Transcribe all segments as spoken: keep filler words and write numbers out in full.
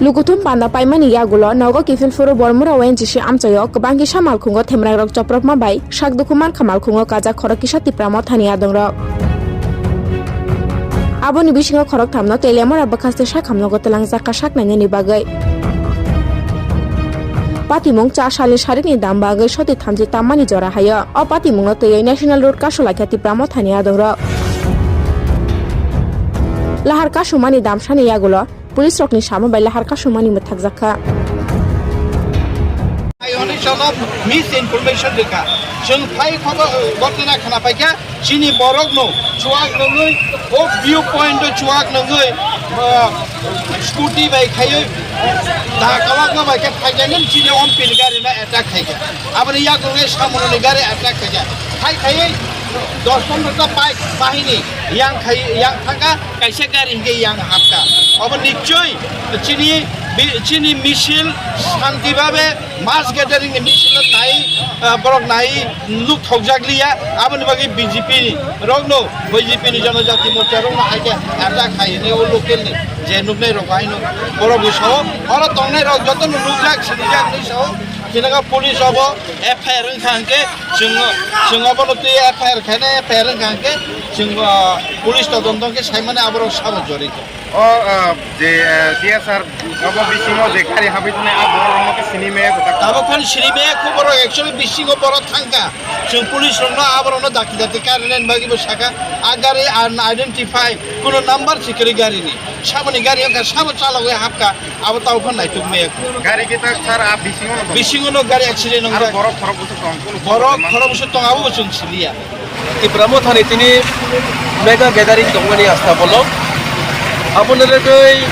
Lukuthum panda paimani yagulo nogo kiphil phuru Bormura O N G C amchaio kwbang kisa malkhungo themrangrok chopropma bai sak dukhu mankha malkhungo kajak khorok kisa Tipra Mothani adongrok. Aboni bisingo khorok thamno Teliamura bwkhaste sakhamnogo twlangjakha sak nainani bagwi. Patimung cha salni sarini dam bagwi soti thamchi tammani jora haio. O patimungno twiwi National Road kasulaikha Tipra Mothani adongrok. Lahar kasumani damsani yagulo Police rokni samo bai lahar kasumani mwthakjakha. Hai hwnwi chwngno misinformation rwkha. Chwng phai khobor, gotna khna paikha, chini borokno chuak nungwi, o view point o chuak nungwi, ah, scooty bai khaiwi, da kalakma bai khe phaikha, nini chini ompini gari no attack khaikha. Aboni yakungo samunoni gari attack khaikha. Hai khaiwi dos pondro ta bike bahini yang khai, yang thangkha. Kaisa gari hinkhe yang hapkha. Obo nichoi chini bi-, chini misil shanti babe mass gathering ni misil no nai, ah, borok nai nuk thokjak liya. Aboni bagwi B J P ni rokno, B J P ni Janajati Morcha rokno hai khe attack khai hwnwi o local ni je nuknai rok haino borok bo sao. Oro tongnai rok joto no nukjak sinijak hinwi sao. Khinaka police obo F I R wngkha hwnkhe chwng, chwng obono twi F I R khaina F I R wngkha hwnkhe chwng, ah, police todonto khe saimani aborok sabo jorito. O, ah, je, ah, T S R obo bisingo je gari habwi thanai a borok rokno khe sini maya kwtak. Tabuk phano sini maya khe borok actually bisingo borok thangkha. Chwng police rokno aborokno dakti dakti karinani bagwi bo sakha. A gari unidentified, kuno number si kwrwi garini. Saboni gari wngkha sabo chalogwi hapkha. Abo tao phan naituk me. Gari kita sar a bisingo no. Bisingo no gari accident aro nongjak. Borok khorok bwswk tong, kuno borok khorok bwswk tong, abo bo chwng siliya. Tipra Mothani tini mega gathering tongmani asta bolo. Aboni rwgwi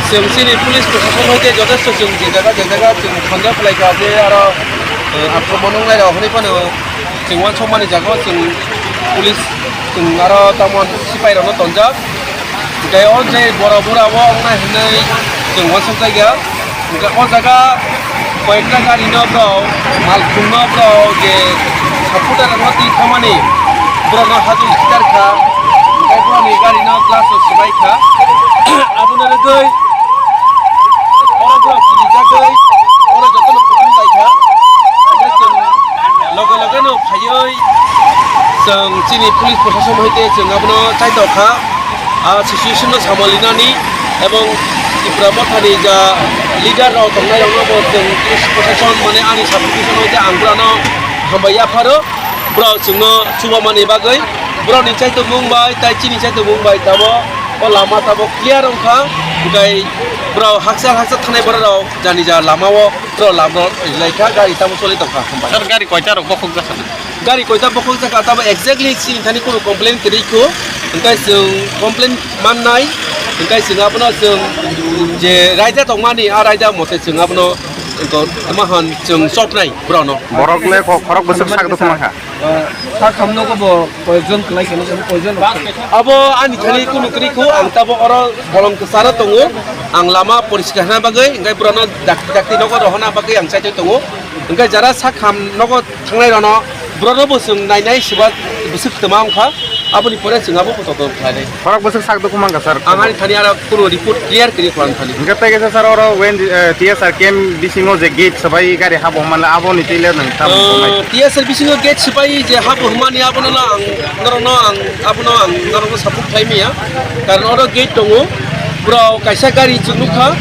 chwng chini police proshashan hoite jotesto chwng je jaga je jaga chwng thangja phlai kha je aro, eh, akromon wngnai rok hwnwi phano chwng uansukmani jaga o chwng police chwng aro tamo sipai rokno tonjak. Hwnkhe o je borok bura o wngnai hwnwi chwng uansukjak ya. Hwnkhe o jaga koyekta gari no borok, malkhung no borok je supporter rokno twi thangmani borokno hajul sitar kha. Hwnkhe borokni gari no glass rok swbai kha. Abono rwgwi oro borok kirijagwi oro jotono kuthum lai kha. Hwnkhe chwng loge loge no phaiwi chwng chini police proshashan hoite chwng abono chaitokha. A situation no samal rinani ebong Tipra Mothani ja leader rok tongnai rokno bo chwng police proshashan mane ani subdivision hoite ang borokno hambai yapharo, borok chwngno chubamani bagwi borokni chaitomung bai tai chini chaitomung bai tabo o lama tabo clear wngkha, hwnkhe borok haksa haksa thanai borok rok jani ja lama o borok lama rok rilai kha, gari tamo choli tongkha, hambai. Sir, gari koita rok bokhok jakha? Gari koita bokhok jakha tamo exactly chini thani kunu complain kwrwi kho, hwnkhe chwng complain mannai, hwnkhe chwng abono chwng je raida tongmani, a raida mote chwng abono tma hwn chwng chopnai borokno. Borok le kho-, khorok bwswk sak dukhu mankha. Sak hamno ko bo koyekjon kwlai khe, koyekjon rok khe. Abo ani thani kunu kwrwi kho, ang tabo oro bolong kwcharo tongo, ang lama poriskar hwnna bagwi, hwnkhe borokno dakti dakti nogo rohorna bagwi ang chaitwi tongo, hwnkhe jara sak ham nogo thangnai rokno borokno bo chwng nainai, siba bwswk twma wngkha, aboni pore chwng abo todonto khlainai. Borok bwswk sak dukhu mankha, sir? Ang ani thani aro kunu report clear kwrwi kho ang thani. Hwnkhe tei kaisa, sir, oro wen, eh, T S R camp bisingo je gate swbai gari habo hwnmale aboni twi le nwng tamo tongnai? Eh, T S R bisingo gate swbai je habo hwnmani abono no ang norokno ang abono ang norokno support khlai maya. Karon oro gate tongo, borok kaisa gari chwng nukha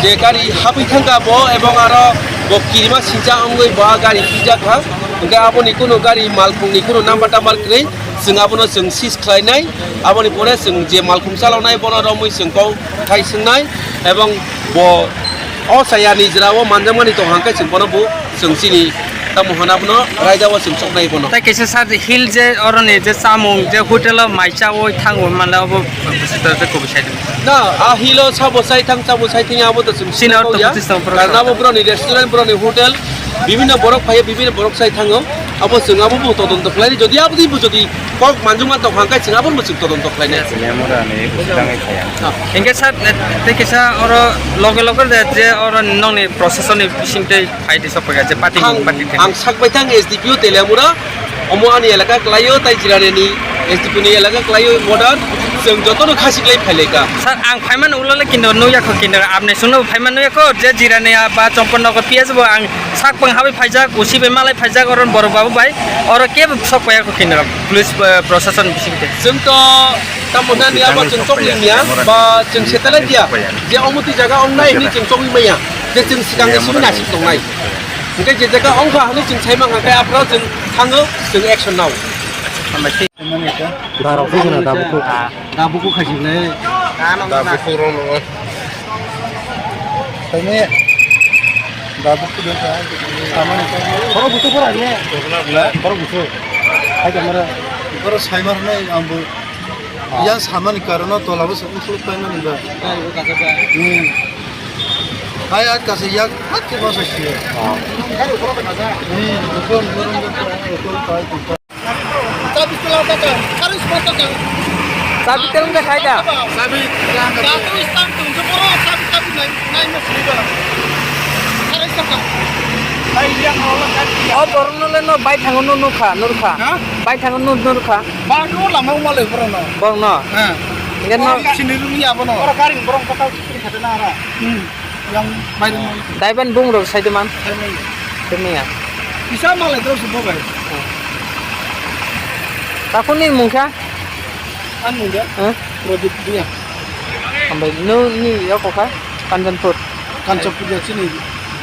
je gari habwi thangkha bo ebong aro bo kirima sincha wngwi bo a gari thwijak kha. Hwnkhe aboni kunu gari malkhungni kunu number tambar kwrwi, chwng abono chwng seize khlainai. Aboni pore chwng je malkhung chaloknai bono romwi chwng kok khai swngnai, ebong bo o chaya nijra o manjakmani tong hwnkhe chwng bono bo chwng chini tamo hwnna bono raida o chwng choknai bono. Tai kaisa sa hill je oroni je chamung je hotel o mai chawi thango manle obo. Na, a hilo sabo sai thang, sabo sai thang, abo to chwng sini ortho ya. Buddhist tong, karna abo borokni restaurant, borokni hotel, bibhinno borok phaiyo, bibhinno borok sai thango. Abo chwng abo bo todonto khlaini, jodi abo di bo jodi kok manjuma tong hwnkhe chwng abo bo chwng todonto khlaini. Lemura ni bwswk tangwi phaiya. Hingke sir, tei kisa oro loge loge de je oro nongni procession ni bising tei phai di sokphaikha je party. Ang, party thang. Ang sakbai thang S D P O Teliamura, omo ani elaka kwlaio, tai Jirani ni S D P O ni elaka kwlaio border. Chwng jotono khasi khlai phailaikha. Sir, ang phaimani ulo le kindo nukya kho kindo, apni sungno phaimani nukya kho, je Jirania ba Chompornagar P S bo ang sak pang habai phaijak, usi bai malai phaijak, oron borok babu bai, oro kebo sok paiya kho kindo, police, eh, proshashan bising te. Chwng to tamo nani abo chwng chokli niya, ba chwng satellite ya, je omuti jaga ong nai hini chwng chokli maya, je chwng sikang ni simi nasik tongnai. Hingke je jaga ong kha hini chwng sai mangkha khe aphro chwng thango, chwng action nao. Darok se gana dabu kuk. Dabu kuk khaisi le. Dabu kuk rong nongo. Khaine. Dabu kuk dong kha. Samani kha. Khoro butu khoro ne. Khoro butu. Hai kamara. Khoro sai mar nai ambu. Yang samani karono tola bo sung sung pai mani ba. Hmm. Hai at kasa yang hat ke masa sih. Hmm. Khoro khoro khoro. Khoro khoro. Chabi tela taka, kari sma taka. Chabi tela wngkha khai da? Chabi tela taka. Chabi tela taka. Chabi, chabi nai, nai ma sini ba. Kari taka. Bai yang awal chabi. O borok no le no bai thango no nukha, nurkha. Ha? Bai thango no nurkha. Ba no lama wng malai borok no. Borok no? Ha. Ngen no. Sini rumi abo no. Oro kari borok kata sini khate na ara. Hmm. Yang bai rumi. Daiban bung rok sai de man. Sai mai. Tumi ya. Isa malai terus bobai. Takuni mungkha? Ang mungkha? Hah? Prodip dia. Ambai no ni yako kha? Kanchanpur. Kanchanpur ya sini.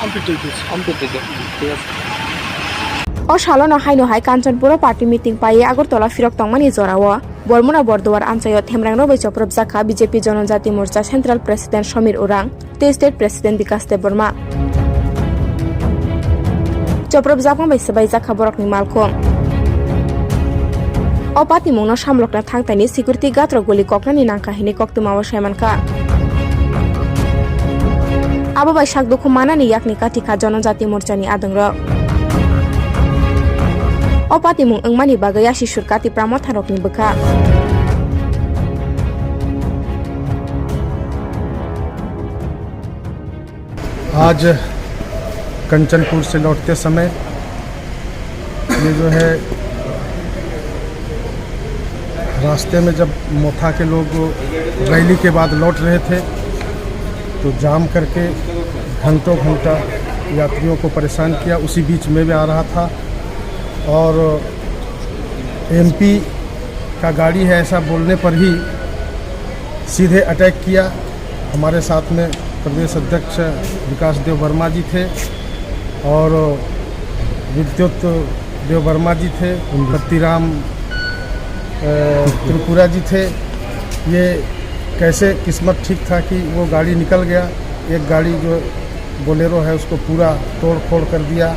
Ampitui. Ampitui. Thik ase. O salono haino hai Kanchanpuro party meeting paiwi Agartala phirok tongmani jorao Bormona Borduar amchaio themrangrok bai chopropjak kha B J P Jonojati Morcha Central President Somir Urang tei State President Bikas Debbarma. Chopropjakma bai swbaijak kha borokni malkhung. O patimungno samlokna thangtaini security guard rok guli koknani nangkha hwnwi koktwmao saimankha. Abo bai sak dukhu manani yakni kathi kha Jonojati Morchani adongrok. O patimung wngmani bagwi yasi surkha Tipra motharokni bwkha. आज कंचनपुर से लौटते समय ये जो है, रास्ते में जब मोथा के लोग रैली के बाद लौट रहे थे, तो जाम करके घंटों घंटा यात्रियों को परेशान किया। उसी बीच मैं भी आ रहा था और एमपी का गाड़ी है, ऐसा बोलने पर ही सीधे अटैक किया। हमारे साथ में प्रदेश अध्यक्ष विकास देव वर्मा जी थे और विद्युत देव वर्मा जी थे, पत्तीराम, अ, त्रिपुरा जी थे। ये कैसे किस्मत ठीक था कि वो गाड़ी निकल गया। एक गाड़ी जो बोलेरो है, उसको पूरा तोड़ फोड़ कर दिया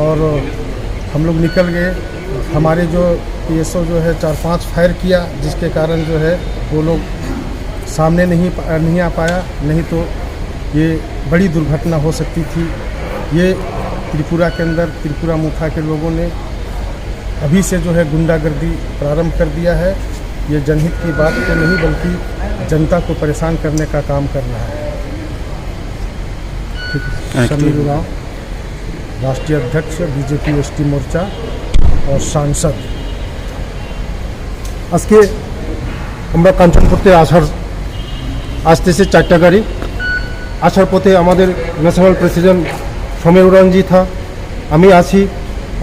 और हम लोग निकल गए। हमारे जो पीएसओ जो है, चार पांच फायर किया, जिसके कारण जो है वो लोग सामने नहीं पा-, नहीं आ पाया, नहीं तो ये बड़ी दुर्घटना हो सकती थी। ये त्रिपुरा के अंदर, त्रिपुरा मोथा के लोगों ने अभी से जो है गुंडागर्दी प्रारंभ कर दिया है। ये जनहित की बात तो नहीं, बल्कि जनता को परेशान करने का काम कर रहा है। ठीक है। हाँ, समीर ठीक। उरांव, राष्ट्रीय अध्यक्ष बीजेपी एसटी मोर्चा और सांसद। আজকে আমরা কাঞ্চনপুরতে আসার, আসতেছে চারটা গাড়ি। আসার পথে আমাদের ন্যাশনাল প্রেসিডেন্ট সমীর উরাংজি থা, আমি আছি,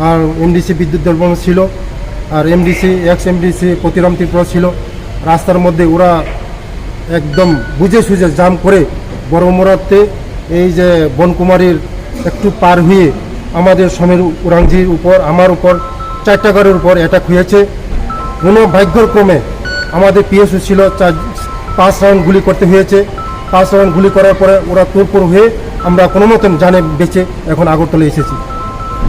আর এমডিসি বিদ্যুৎ দেববর্মা ছিল, আর এমডিসি, এক্স এমডিসি পতিরাম ত্রিপুরা ছিল। রাস্তার মধ্যে ওরা একদম বুঝে সুঝে জাম করে বড়মোড়াতে এই যে বনকুমারীর একটু পার হয়ে আমাদের সমীর উরাংজির উপর, আমার উপর, চারটা গাড়ির উপর অ্যাটাক হয়েছে। কোনো ভাগ্যক্রমে আমাদের পিএসও ছিল, চার, পাঁচ রাউন্ড গুলি করতে হয়েছে। পাঁচ রাউন্ড গুলি করার পরে ওরা তুরপুর হয়ে আমরা কোনো মতন জানে বেঁচে এখন আগরতলা এসেছি।